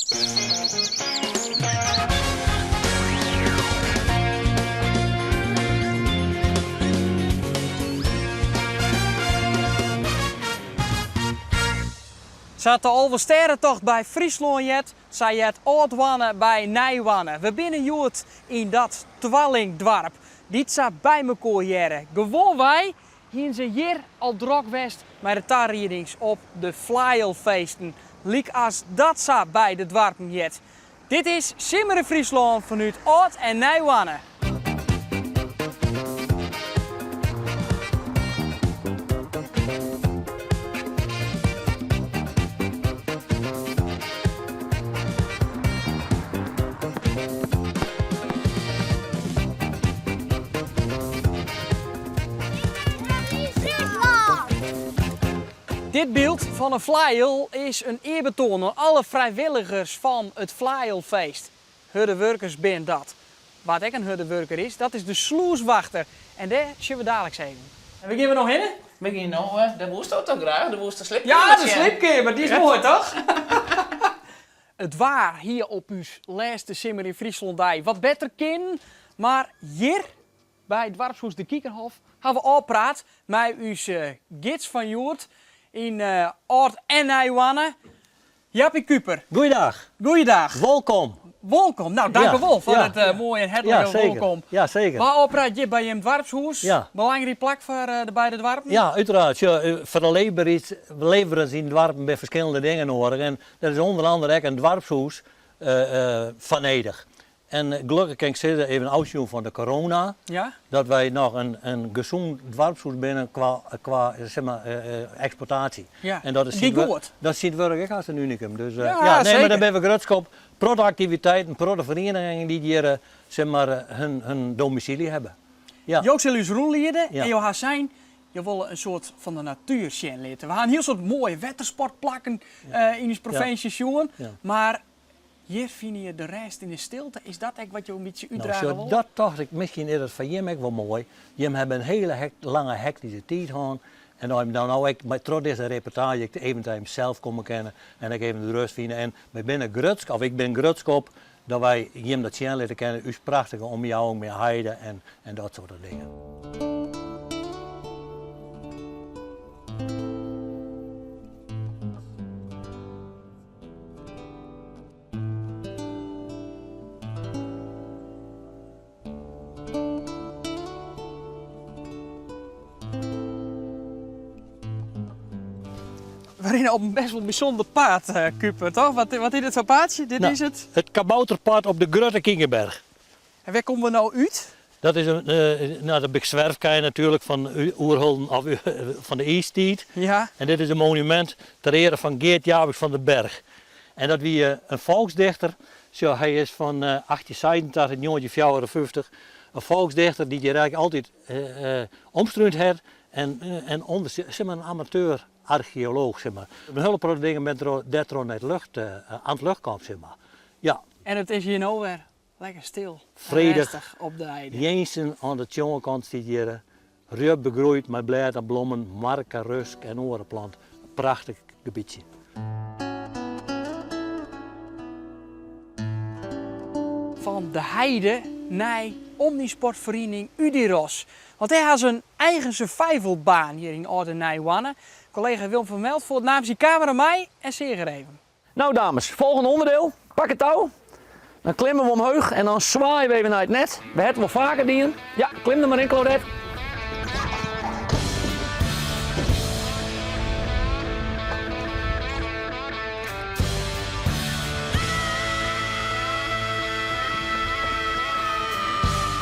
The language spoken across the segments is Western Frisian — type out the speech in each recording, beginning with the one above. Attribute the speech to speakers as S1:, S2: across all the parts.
S1: Sa't de Alvestêdetocht by Fryslân heart, sa heart Aldhoarne by Nijhoarne. We binne hjoed yn dat twallingdoarp, dy't sa by mekoar hearre. Gewoanwei hiene se hjir al drok west mei de tariedings op de Flaeijelfeesten, lykas dat sa by de doarpen heart. Dit is Simmer yn Fryslân fanút Ald en Nijhoarne. Dit byld fan in Flaeiel is in earbetoan oan alle frijwilligers fan it Flaeijelfeest. Hurde wurkers binne dat. Wa't ek in hurde wurker is, dat is de slûswachter. En dêr sjogge we daliks even. En wêr gean we no hinne?
S2: We gean no, dêr woesto toch graach, dêr woest de sliepkeamer
S1: Ja, de sliepkeamer, dy is moai toch? It waar hie op ús lêste Simmer yn Fryslân dei wat better kinnen, mar hjir by doarpshûs De Kiekenhof ha we ôfpraat mei ús gids fan hjoed yn Ald en Nijhoarne, Jappie Kuper.
S3: Goeiedag.
S1: Goeiedag.
S3: Wolkom.
S1: Wolkom. Nou, dank u wol foar it moaie en hertlike wolkom.
S3: Ja, seker.
S1: We ha ôfpraat hjir by jim doarpshûs.
S3: Ja.
S1: Belangryk plak foar de beide doarpen.
S3: Ja, uiteraard. Sjoch, foar de leefberens yn doarpen binne ferskillende dingen noadich en dêr is ûnder andere ek in doarpshûs foar nedich. En gelokkich kin ik sizze, even ôfsjoen fan de corona, dat wy noch in gesûn doarpshûs binne kwa zeg mar, eksploitaasje.
S1: En dat is goed.
S3: Dat is syn wurk ek hast in unikum. Dus, ja, nee, mar dêr binne we grutsk op. Protte aktiviteiten, protte ferienigingen dy't hjir zeg mar, hun domisilie hawwe.
S1: Ja. Jo sille ús rûnliede en jo ha sein, jo wolle in soad fan de natuer sjen litte. We ha in hiel soad moaie wettersportplakken yn ús provinsje sjoen, mar Hjir fine je de rêst yn de stilte. Is dat ek wat jo in bytsje útdrage
S3: wolle?
S1: No
S3: sjoch, dat tocht ik, miskien is dat foar jim ek wol moai. Jim hawwe in hiele lange hektyske tiid hân en as jim dan no ek mei troch dizze reportaazje ek even ta jimsels komme kinne en ek even de rêst fine. En wy binne grutsk, of ik bin grutsk op, dat wy jim dat sjen litte kinne, ús prachtige omjouwing mei heide en dat soarte dingen.
S1: We rinne op in best wol bysûnder paad, Kuper, toch? Wat is dit foar paadsje? Dit is it?
S3: Het kabouterpad op de Grutte Kiekenberg.
S1: En wêr komme we no út?
S3: Dat is in, no, de swerfkei natuerlik fan Oerholden of fan de iistiid.
S1: Ja.
S3: En dit is in monumint ter eare fan Geert Jabiks van der Berg. En dat wie in folksdichter. Sjoch, hy is fan 1886, 1954. In folksdichter dy't hjir eigentlik altyd omstrúnd hat en, en ûnder, sis mar in amateur-archeolooch, sis mar. In hiele protte dingen binne dêrtroch nei it lucht, oan it lucht kaam, sis mar. Ja.
S1: En it is hjir no wer Lekker stil en
S3: Fredich.
S1: rêstich op de heide.
S3: Jinsen oan de tsjonkant stiet hjirre, rjub begroeid mei blêd en blommen, marke, rusk en oare plant. In prachtich gebietsje.
S1: Fan de heide nei Omnisportferiening Udiros. Want dêr ha se in eigen survivalbaan hjir yn Ald en Nijhoarne. Kollega Willem van Meldvoort naam syn kamera mei en seach der even.
S4: Nou dames, folgjende onderdeel. Pak it tou. Dan klimme we omheech en dan swaaie we even nei it net. We ha it wol faker dien. Ja, klim der mar yn Claudette.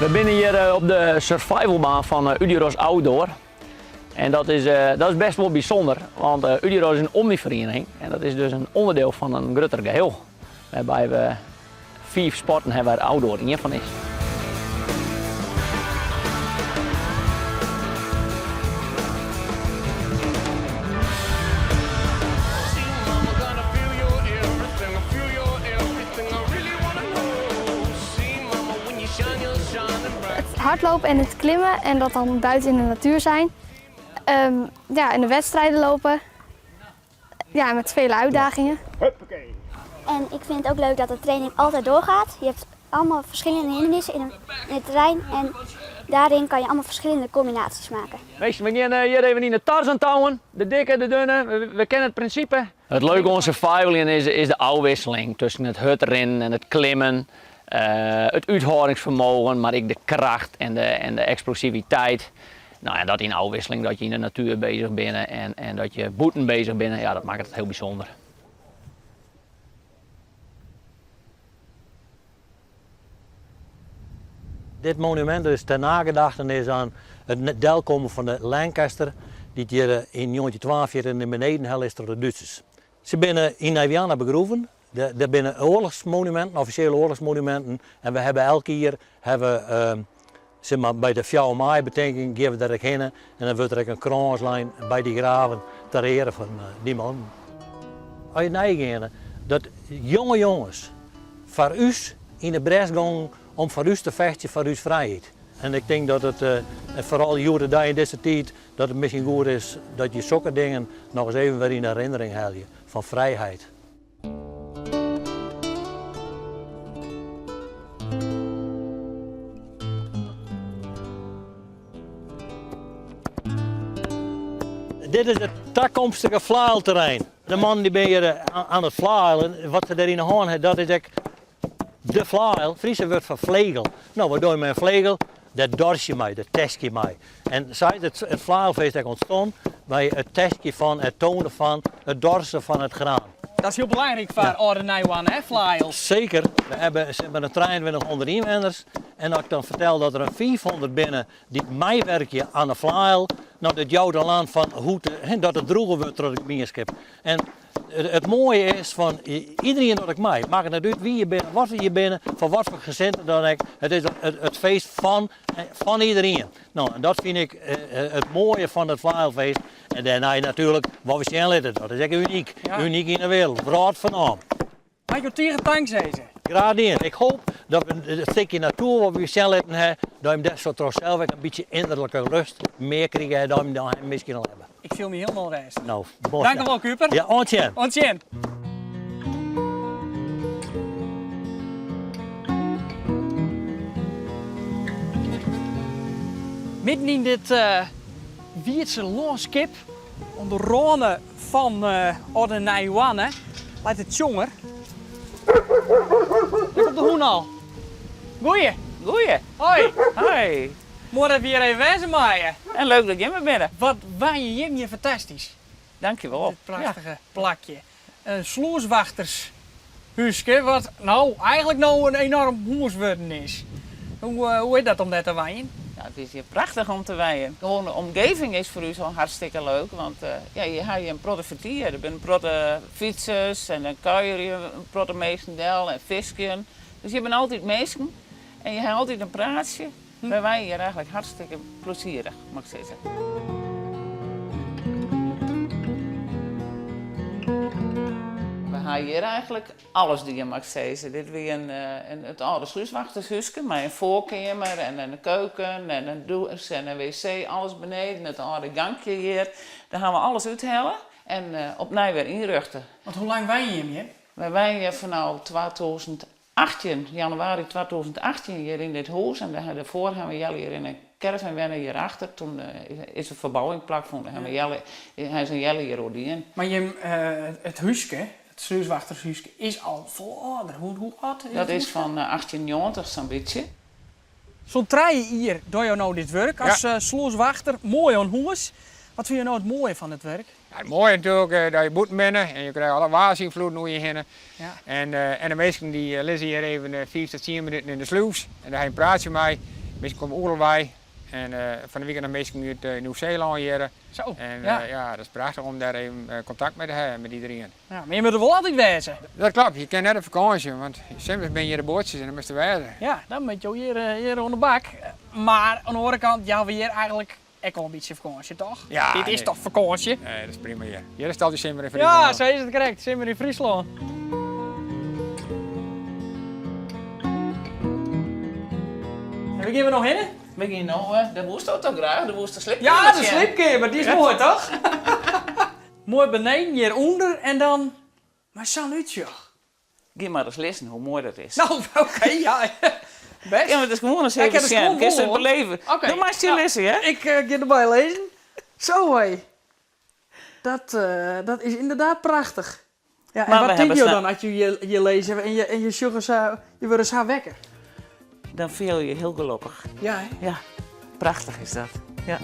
S4: We binne hjir op de survivalbaan fan Udiros Outdoor. En dat is, dat is best wol bysûnder, want Udiros is in omniferiening en dat is dus in onderdeel fan in grutter geheel. Wêrby we fiif sporten hawwe wêr outdoor ien fan is.
S5: Het hardlopen en het klimmen en dat dan buiten in de natuur zijn. Ja, en de wedstrijden lopen. Ja, met vele uitdagingen.
S6: Huppakee.
S5: En ik vind het ook leuk dat de training altijd doorgaat. Je hebt allemaal verschillende hindernissen in het terrein en daarin kan je allemaal verschillende combinaties maken.
S4: Meesten, we gaan hier even in de Tarzan-touwen. De dikke, de dunne, we kennen het principe. Het leuke oan survivaljen is de ôfwikseling tusken it hurdrinnen en it klimmen, it úthâldingsfermogen, mar ek de kracht en de eksplosiviteit. No ja, dat yn ôfwikseling dat je yn de natuer beuzich binne en dat je bûten beuzich binne, ja, dat makket it hiel bysûnder.
S3: Dit monumint is ter nagedachtenis aan it delkommen fan de Lancaster, dy't hjir yn 1942 nei beneden helle is troch de Dútsers. Se binne yn Nij-Wianne begroeven. Der binne oarlochsmonuminten, offisjele oarlochsmonuminten, en we hawwe elk jier hawwe sis mar by de fjouwer maaie betinking gean we der ek hinne en dan wurdt der ek in krâns lein by dy graven ter eare fan dy mannen. As je neigeane dat jonge jonges foar ús yn de bres gongen om foar ús te fechtsjen foar ús frijheid. En ik tink dat it foaral hjoed-de-dei yn dizze tiid dat it miskien goed is dat je sokke dingen noch ris even wer yn herinnering helje fan frijheid. Dit is it takomstige flailterrein. De mannen dy binne hjir oan it flailen. Wat se dêr yn 'e hân ha, dat is ek de flail. Fryske wurd foar flegel. No, wat doch je mei in flegel? Dêr dorse je mei, dêr terskje je mei. En sa is it flailfeest ek ûntstien, by it terskjen fan, it tonen fan, it dorsen fan it graan.
S1: Dat is hiel belangryk foar âlde Nijhoarne, hè, flail?
S3: Seker. We hawwe in 2300 ynwenners en as ik dan fertel dat der in 500 binne dy't meiwurkje oan de flail, no dat jout al oan fan hoe't dat it droegen wurdt troch de mienskip. En it moaie is fan iderien docht ek mei. Makket net út wie je binne, wat je binne, fan wat foar gesinte dan ek. It is it feest fan iderien. No, en dat fyn ik it moaie fan it flailfeest. En dêrnei natuerlik wat we sjen litte, dat is ek unyk. Unyk yn de wereld, wrâldfernaam.
S1: Mei ik jo tige tank sizze.
S3: Graach dien. Ik hoop dat we it stikje natoer wat we sjen litten ha, dat jim dêr sa troch sels ek in bytsje ynderlike rêst mear krige ha dan jim miskien al hawwe.
S1: Ik fiel my hielendal rêstich.
S3: No,
S1: Dankewol Kuper.
S3: Ja, oant sjen.
S1: Oant sjen. Midden yn dit wiidse lânskip, oan de râne fan Alde Nijhoarne leit de Tsjonger. Dêr komt de hûn al. Goeie.
S2: Goeie.
S1: Hoi.
S2: Hoi.
S1: Moai dat we hjir even wêze meie.
S2: En leuk dat jimme binne.
S1: Wat wenje jim hjir fantastysk.
S2: Dankjewol.
S1: Dit prachtige plakje. In slûswachtershúske wat no eigenlik no in enoarm hûs wurden is. Hoe is dat om dêr te wenjen?
S2: Ja, it is hjir prachtich om te wenjen. Gewoan de omgeving is foar ús al hartstikke leuk, want ja, je ha hjir in protte fertier. Der binne in protte fytsers en dan kuierje in protte minsken del en fiskjen. Dus hjir binne altyd minsken en je ha altyd in praatsje. Wy wenje hjir eigenlik hartstikke plezierich, moat ik sizze. We ha hjir eigenlik alles dien, moat ik sizze. Dit wie in, it âlde slúswachtershúske mei in foarkeamer en in keuken en in dûs en in wc, alles beneden, it âlde gankje hjir. Dêr ha we alles úthelle en opnij wer ynrjochte.
S1: Want hoe lang wenje jim hjir?
S2: Wy wenje fanôf 2018, januari 2018 hjir yn dit hûs en dêrfoar ha we healjier yn in caravan wenne hjirachter. Toen is de ferbouwing plakfûn, ha we ha se in healjier oer dien.
S1: Mar jim, it húske, it slúswachtershúske, is al folle âlder. Hoe âld is it
S2: Dat is fan 1890 sa'n bytsje.
S1: Sûnt trije jier dogge jo no dit wurk as slûswachter. Moai oan hûs. Wat fine jo no it moaie fan it wurk?
S6: Ja, it moaie natuerlik dat je bûten binne en je krije alle waarsynfloeden oer je hinne.
S1: Ja.
S6: En, en de minsken dy lizze hjir even fiif tot tsien minuten yn de slûs en dêr ha je in praatsje mei. Minsken komme oeral wei en fan de wike noch minsken út Nieuw-Seelân hjir.
S1: Zo,
S6: En
S1: ja.
S6: ja, dat is prachtich om dêr even kontakt mei te hawwen met iedereen.
S1: Ja, mar je moatte der wol altyd wêze.
S6: Dat klopt, je kinne net op fakânsje, want simmers binne hjir de boatsjes en dan moatst der wêze.
S1: Ja, dan moatte jo hjir oan de bak. Mar oan de oare kant jouwe we hjir eigenlik ek al in bytsje fakânsje, toch?
S6: Ja,
S1: Dit is
S6: nee.
S1: toch fakânsje?
S6: Nee, dat is prima hjir. Hjir is it altyd simmer yn Fryslân.
S1: Ja, sa is it krekt. Simmer yn Fryslân. En wêr gean we no hinne?
S2: We gean no, dêr woest toch graach, dêr woest de sliepkeamer
S1: Ja, de
S2: sjen.
S1: sliepkeamer, dy is moai, toch? Moai beneden, hjirûnder en dan mei sa'n útsjoch.
S2: Gean mar ris lizzen hoe moai dat is.
S1: No, oké, ja. Bêst.
S2: Ja, mar it is gewoan ris
S1: Ik
S2: even
S1: ha it
S2: sjen.
S1: gewoan
S2: Kinst it
S1: wol, hoor.
S2: beleven.
S1: Oké,
S2: Do meist hjir
S1: nou,
S2: lizze, hear.
S1: Ik gean derby lizzen. Zo hé. Dat, dat is ynderdaad prachtich. Ja, en
S2: Mar we
S1: wat tinke
S2: hawwe
S1: jo
S2: sa-
S1: dan as jo hjir, hjir lizze en je, en je sjogge sa, je wurde sa wekker?
S2: Dan fiel je je hiel gelokkich.
S1: Ja, hè?
S2: Ja, prachtich is dat. Ja.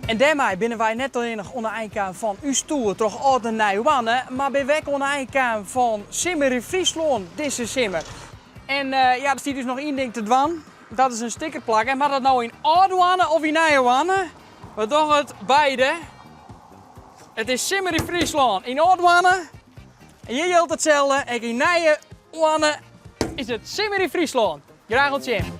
S1: En dêrmei binne wy net allinnich oan de ein kaam fan ús toer troch Ald en Nij Hoarne, mar binne wy ek oan de ein kaam fan Simmer yn Fryslân dizze simmer. En ja, der stiet ús noch ien ding te dwaan, dat is in sticker plakke. En moat dat no yn Aldhoarne of yn Nijehoarne? We dogge it beide. It is Simmer yn Fryslân yn Aldhoarne. En hjir jildt itselde, ek yn Nijehoarne is it Simmer yn Fryslân. Graach oant sjen.